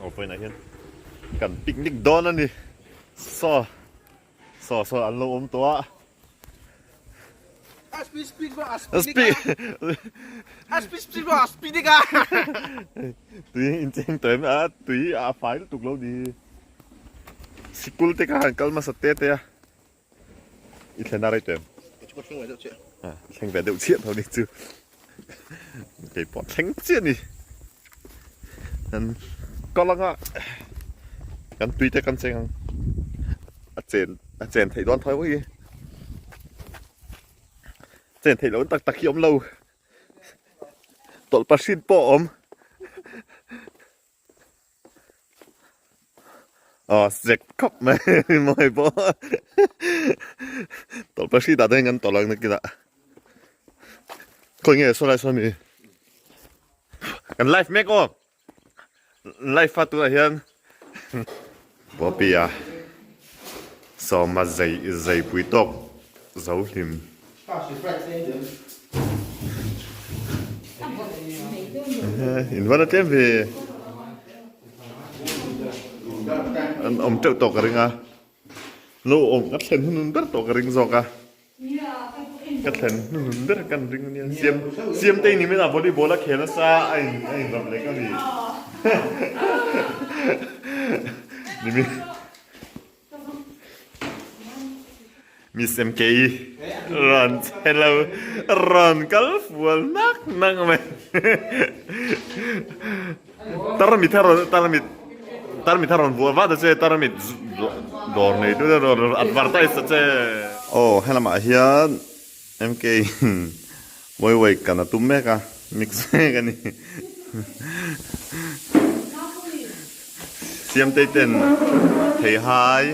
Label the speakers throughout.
Speaker 1: Aw vawiinah hian kan picnic dawn a ni. Saw saw saw an lo awm tawh a. Tui incheng tawh em a tui a fai lutuk lo ni hi. Sikul te kha han kal hmasa te te a. I thlen a rei tawh em? Thleng ve deuh chiah tho ni chu. Kei pawh thleng chiah ni. Kan kal anga kan tui te kan cheng ang. A chen a chen theih dawn tho hi. Chen theih loh tak tak hi awm lo. Tawlhpa hrin pawh a awm. Aw sek khawp mai mawi pawh tawlhpa hri dah dawn kan tawlh ang nakinah khawi nge saw lai saw mi kan live mek aw live a tunah hian Bawpia sawma zei zeipui tawk zo hlim. In van a tlem ve. An awm teuh tawh ka ring a. Lo awm ka thlen hun hun ber tawh ka ring zawk a. Ka thlen hun hun ber kan ring ania. Siam siam te ni mena volleyball a khel nasa a in a in rap leh ka ni. Ni mi. Miss MK rawn che lo rawn kal fual nak nak mai tarmit a rawn tarmit tarmit a rawn vuah vat a che tarmit dawr nei tu te rawn advertise a che. Aw helamah hian MK in Waiwai kan a tum mek a mix mek a ni. Siamtei ten theihai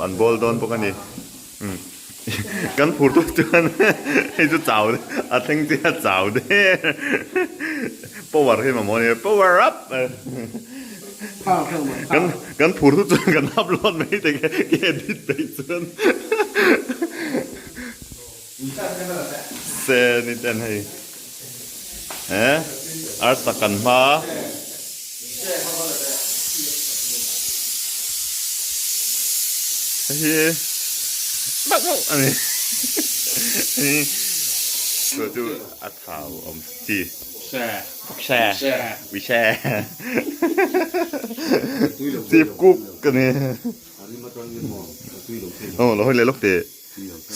Speaker 1: an bawl dawn bawk a ni. Kan phur tawk chuan hei chu chau a thleng chiah a chau der. Power hi mamawh a ni power up. Kan kan phur tu chuan kan upload mai thei ke edit peih chuan. Se ni ten hei eh arsa kan hma hei hi bak bak a ni chu chu a thau awm chi she we share chief cook ka ni aw lo hawi leh lawk teh.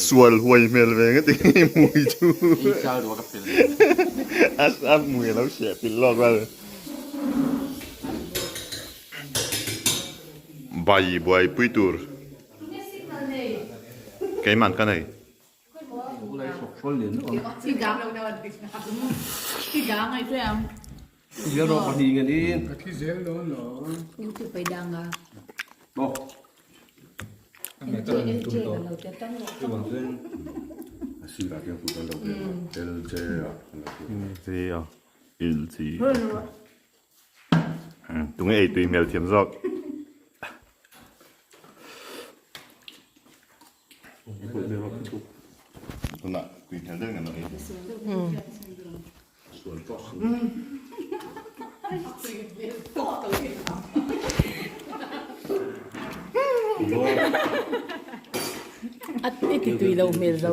Speaker 1: Sual huai hmel ve nge ti mui chu a mui a lo hriah pilh lawk vel. Bai buaipui tur keimah ka nei. Tunge ei tui hmel thiam zawk. Tunah tui hmel deuhin an lo ei.
Speaker 2: A ti tui lo hmel zo.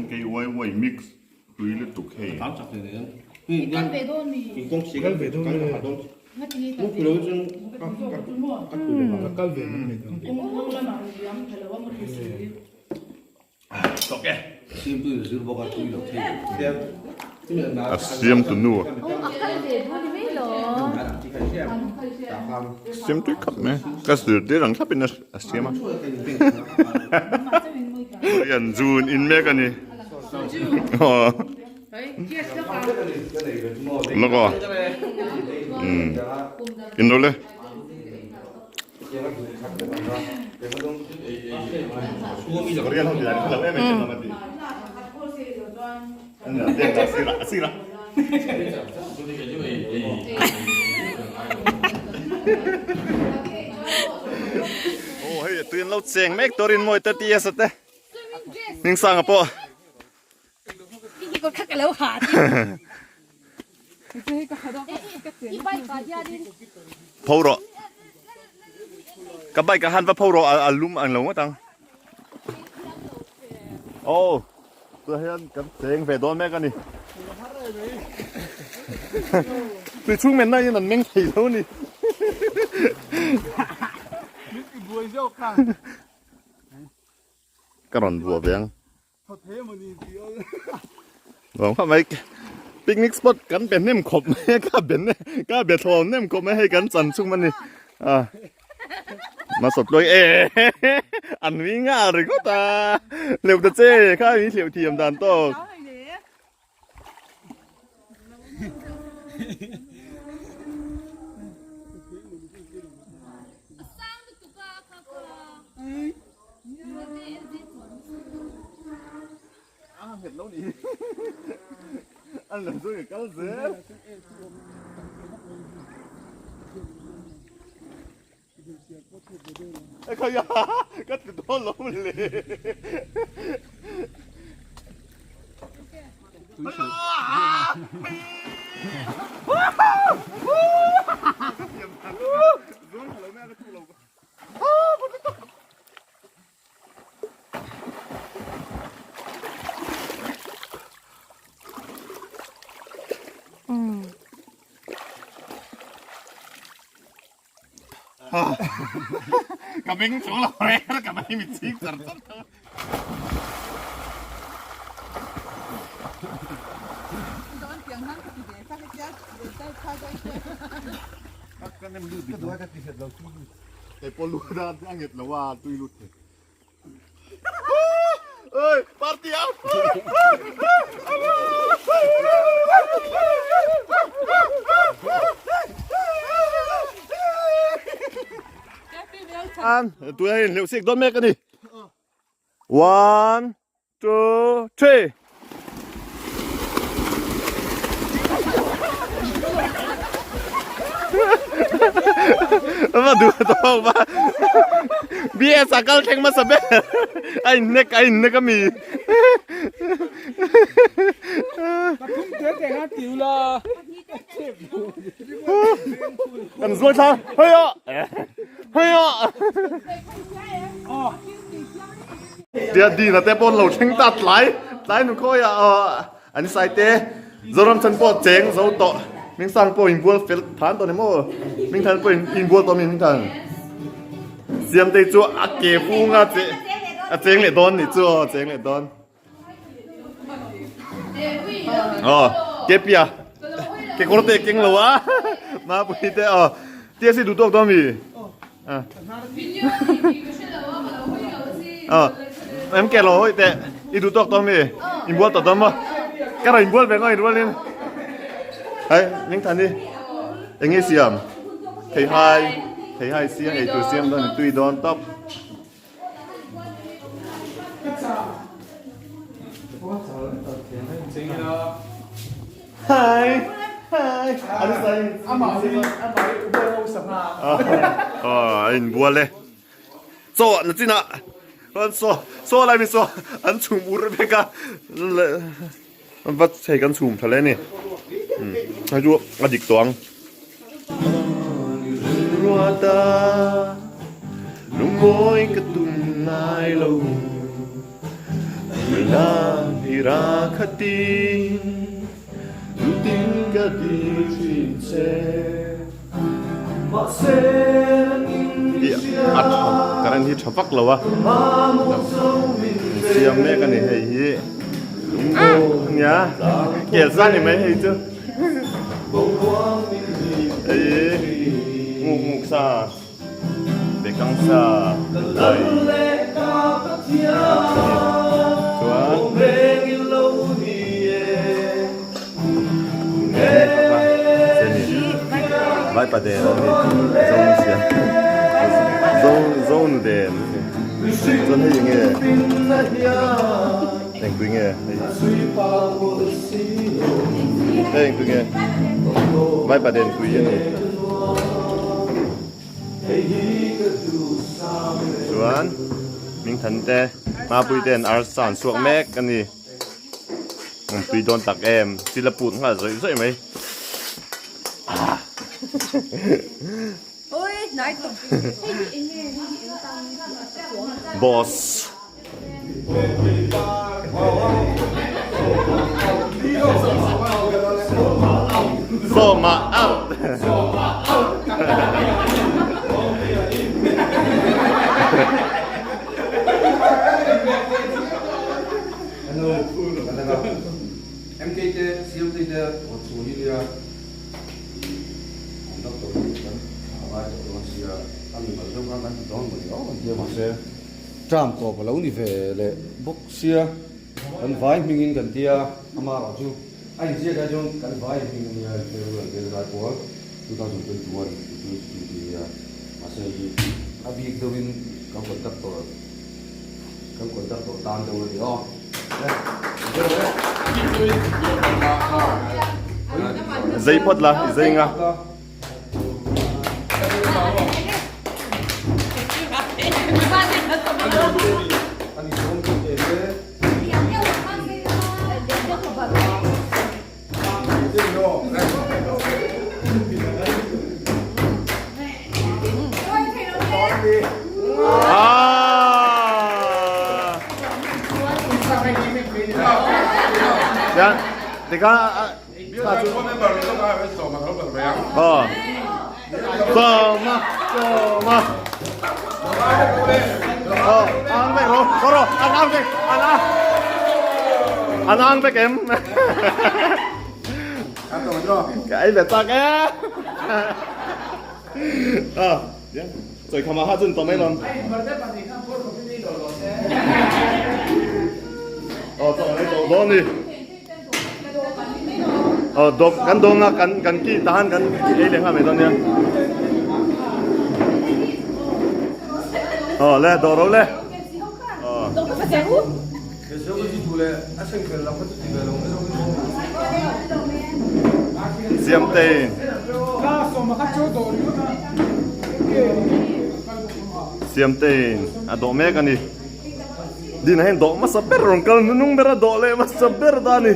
Speaker 1: MKYY mix tui lutuk hei. Tawk e. A siam tu nu. Siam tui khap mai. Ka zirtir ang thlap in a siam a. Korean zun in mek a ni. Lawk aw. In rawh le. Korean ho ti dan kha lo em em te. Aw hei tui an lo cheng mek turin mawi te TS a te Hmingsanga pawh Pho rawh Ka bike ah khan va pho rawh a lum ang lo ngawt ang Aw Tunah hian kan cheng ve dawn mek a ni. Tui chhung men na hian an meng thei lo a ni. Ka rawn buah ve ang. Nuam khawp mai. Picnic spot kan be hnem khawp mai a, ka be ka be thlawm hnem khawp mai hei kan chan chhung a ni. Masawtluai e an nui nghal ringawt a hleuh ta che kha i hleuh thiam dan tawk. An lo zawng i kal zel. Khaia ka tlu dawn lo le. Ka beng chuang lo reng ka mai mit chik char char tho. Kei pawh lu dan a nget lo a tui lut thei. Oi party out. An tui a in hleuh sik dawn mek a ni. One two, three. Va duh tawk va. BS a kal thleng hmasa ber. A in nek a in nek a mi. Kan zuai thla. Hei a. Hei a. Tia Dina te pawh an lo thleng ta tlai tlai nu khawi ah aw an sai te Zoram chan pawh cheng zo tawh Hmingsang pawh inbual fel than tawh ni maw Hmingthan pawh inbual tawh a mi Hmingthan Siamtei chu a ke hung a che a cheng leh dawn nih chu aw a cheng leh dawn. Aw kepia kekawr te keng lo a mapui te aw tia si duh tawk dawn mi aw em ke lo hoi te i duh tawk dawn mi inbual tawh dawn maw ka rawn inbual ve ngaw inrualin hai ning than hi eng nge siam theihai theihai siam eitur siam dawn tui dawn tawp. Hi hi a inbual e chaw na chinah chuan saw saw lai mi saw an chhum ur vek a va hei kan chhum tha hle a ni hei chu a dik tawh ang. Lungmawi ka tum ngai lo Nula hi ra khatin Dutin ka dil thin che Mahse nangin min hria A tha current hi tha vak lo a Siam mek a ni hei hi Nia kel zan ni mai hei chu Hei muk muk sa. Bekang sa lai chuan vai pa den ani zo nu sia zo zo nu den chuan hei enge. Engpui nge hei hei engpui nge vaipaden pui a ni chuan Mingthan te Mapui ten arsa an suak mek a ni engpui dawn tak em chil a put nghal zawih zawih mai. Boss. Sawma out.
Speaker 3: MK te CMT te chu hi nia. Conductor hi kan thla ngai tawh dawn sia, a mi mal deuh khan kan ti dawn mawni aw kan tia mahse term tawp a lo ni ve leh bawk sia, kan vai hmingin kan tia ama erawh chu a inziak ai chuan kan vai hming a nia February Vengzai pawl 2021 to 22 tih a nia mahse hei hi a bik deuhin kan conductor kan conductor tan deuh a ni aw.
Speaker 1: Zei phawt la, i zei nga. An ang vek em? Ka ei ve tak e. À, rồi khama ha chun tawh mai lawm. Ờ, tawh mai tawh dawn ni. Ờ, dawp kan dawng a, kan kan ki tahan kan ei leh nghal mai dawn nia. Ờ, le dawh ro le. Ờ. Siamtei. Siamtei a dawh mek a ni. Dina hian dawh hmasa ber rawn kal hnunung ber a dawh leh hmasa ber ta a ni.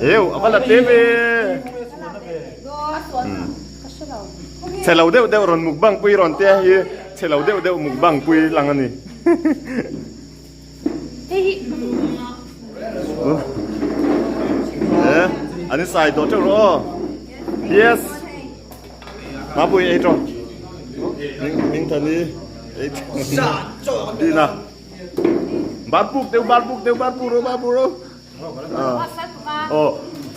Speaker 1: Eu a va la te ve. Chhe lo deuh deuh rawn mukbang pui rawn tia hi chhe lo deuh deuh mukbang pui lang a ni. An insai dawh teuh rawh aw. Yes. Mapui ei tawh. Mingthani ei tawh. Dina. Barbuk deuh barbuk deuh barbuk rawh barbuk rawh. Aw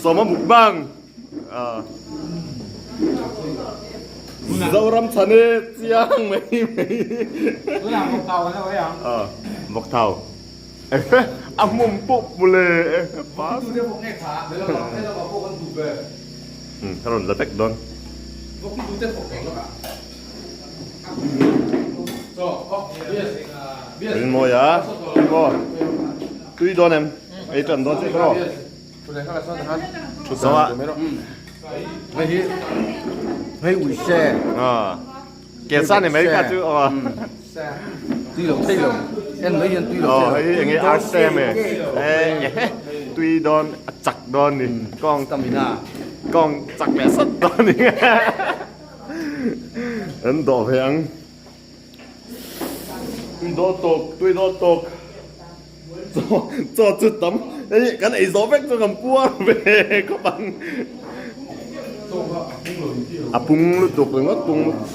Speaker 1: sawma mukbang. Zoram chhan e chiang mai mai.
Speaker 4: Tunah vawk thau kan lo ei ang.
Speaker 1: Vawk thau. A hmum pawh mawle. Ka rawn la vek dawn. Rinmawi a, Rinmaw tui dawn em? Ei tan dawn che khaw.
Speaker 3: Hei ui se.
Speaker 1: Ke sa ni mai kha chu aw.
Speaker 3: Tui lo thei lo. En mai hian tui lo thei lo.
Speaker 1: Hei enge ar se me. Tui dawn a chak dawn ni. Kawng
Speaker 3: stamina.
Speaker 1: Kawng chak leh sat dawn ni. An dawh ve ang. Tui dawn tawk, tui dawn tawk. Chaw chaw chu tam hei kan ei zawh vek chu kan puar ve khawp ang. A pung lutuk ringawt pung lutuk.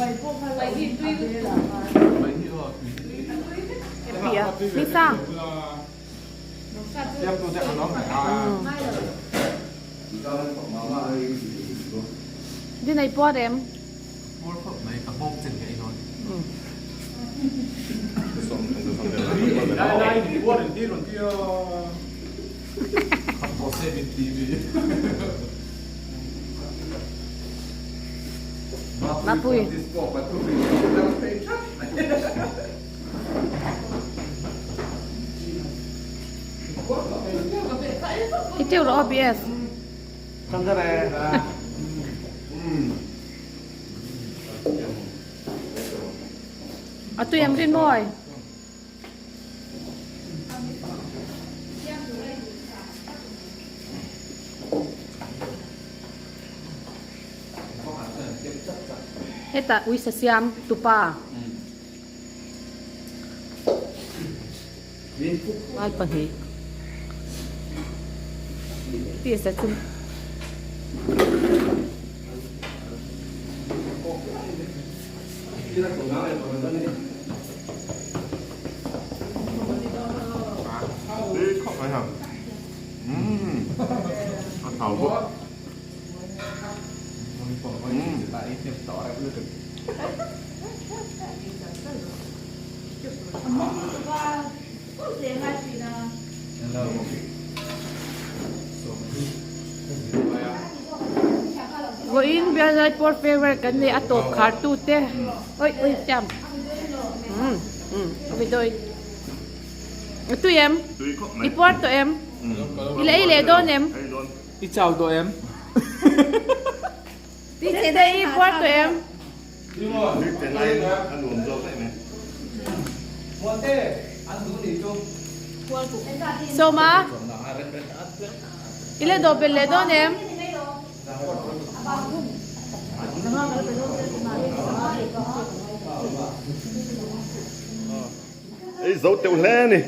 Speaker 2: Dinai puar em? Mapui. I teuh rawh OBS. A tui em rin mawi. Hetah uisa siam tupa. Ngai pahnih. Tisa chu. Vawiin bialai pawr farewell kan nei a tawp khar tu te oi oi siam umm umm dawi a tui em i puar tawh em i la ei leh dawn em
Speaker 4: i chau tawh em
Speaker 2: i puar tawh em. Sawma i la dawh belh leh dawn em?
Speaker 1: Ei zo teuh hle a ni.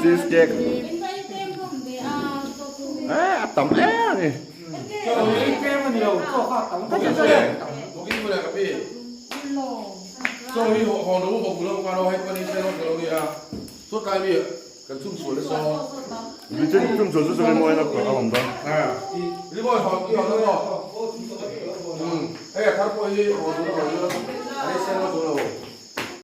Speaker 1: Cheese cake. Eh, a tam em a ni.